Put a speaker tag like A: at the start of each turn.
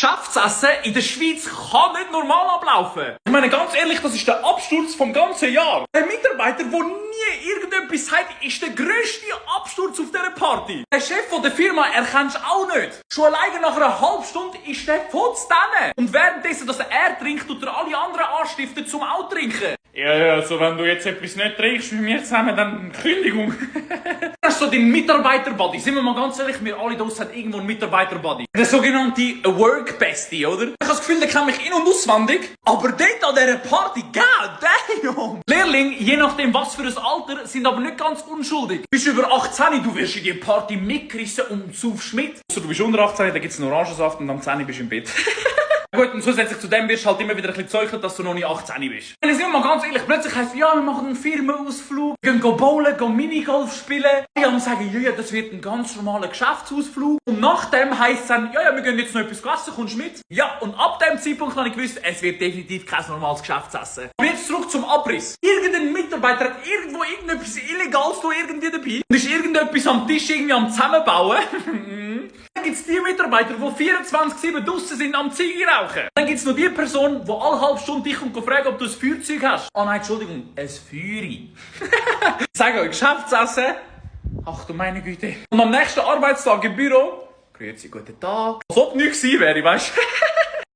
A: Geschäftsessen in der Schweiz kann nicht normal ablaufen. Ich meine, ganz ehrlich, das ist der Absturz vom ganzen Jahr. Ein Mitarbeiter, der nie irgendetwas sagt, ist der grösste Absturz auf dieser Party. Der Chef von der Firma erkennst du auch nicht. Schon alleine nach einer halben Stunde ist der futztenne. Und währenddessen, dass er trinkt, tut er alle anderen anstiften zum auch trinken. Ja, also wenn du jetzt etwas nicht trinkst mit mir zusammen, dann Kündigung. Das ist so dein Mitarbeiter-Buddy. Sind wir mal ganz ehrlich, wir alle draussen haben irgendwo einen Mitarbeiter-Buddy. Der sogenannte Work-Bestie, oder? Ich habe das Gefühl, der kennt mich in- und auswendig. Aber dort an dieser Party, god damn! Lehrlinge, je nachdem was für ein Alter, sind aber nicht ganz unschuldig. Bist du über 18, du wirst in die Party mitgerissen und saufst mit. Also du bist unter 18, da gibt's einen Orangensaft und am 10 bist du im Bett. Gut, und zusätzlich zu dem wirst du halt immer wieder ein bisschen gezeugt, dass du noch nicht 18 bist. Wenn es immer mal ganz ehrlich, plötzlich heisst, ja, wir machen einen Firmenausflug, wir gehen bowlen, gehen Minigolf spielen. Die haben sagen, ja, das wird ein ganz normaler Geschäftsausflug. Und nach dem heisst es dann, ja, wir gehen jetzt noch etwas essen, kommst du mit? Ja, und ab dem Zeitpunkt habe ich gewusst, es wird definitiv kein normales Geschäftsessen. Aber jetzt zurück zum Abriss. Irgendein Mitarbeiter hat irgendwo irgendetwas Illegales irgendwie dabei und ist irgendetwas am Tisch irgendwie am Zusammenbauen. Dann gibt's die Mitarbeiter, die 24/7 draussen sind am Ziege rauchen. Dann gibt's noch die Person, die alle halbe Stunde dich fragt, ob du ein Feuerzeug hast. Ah nein, Entschuldigung, ein Feueri. Sag euch, Geschäftsessen. Ach du meine Güte. Und am nächsten Arbeitstag im Büro. Grüezi, guten Tag. Als ob nichts gewesen wäre, weißt du?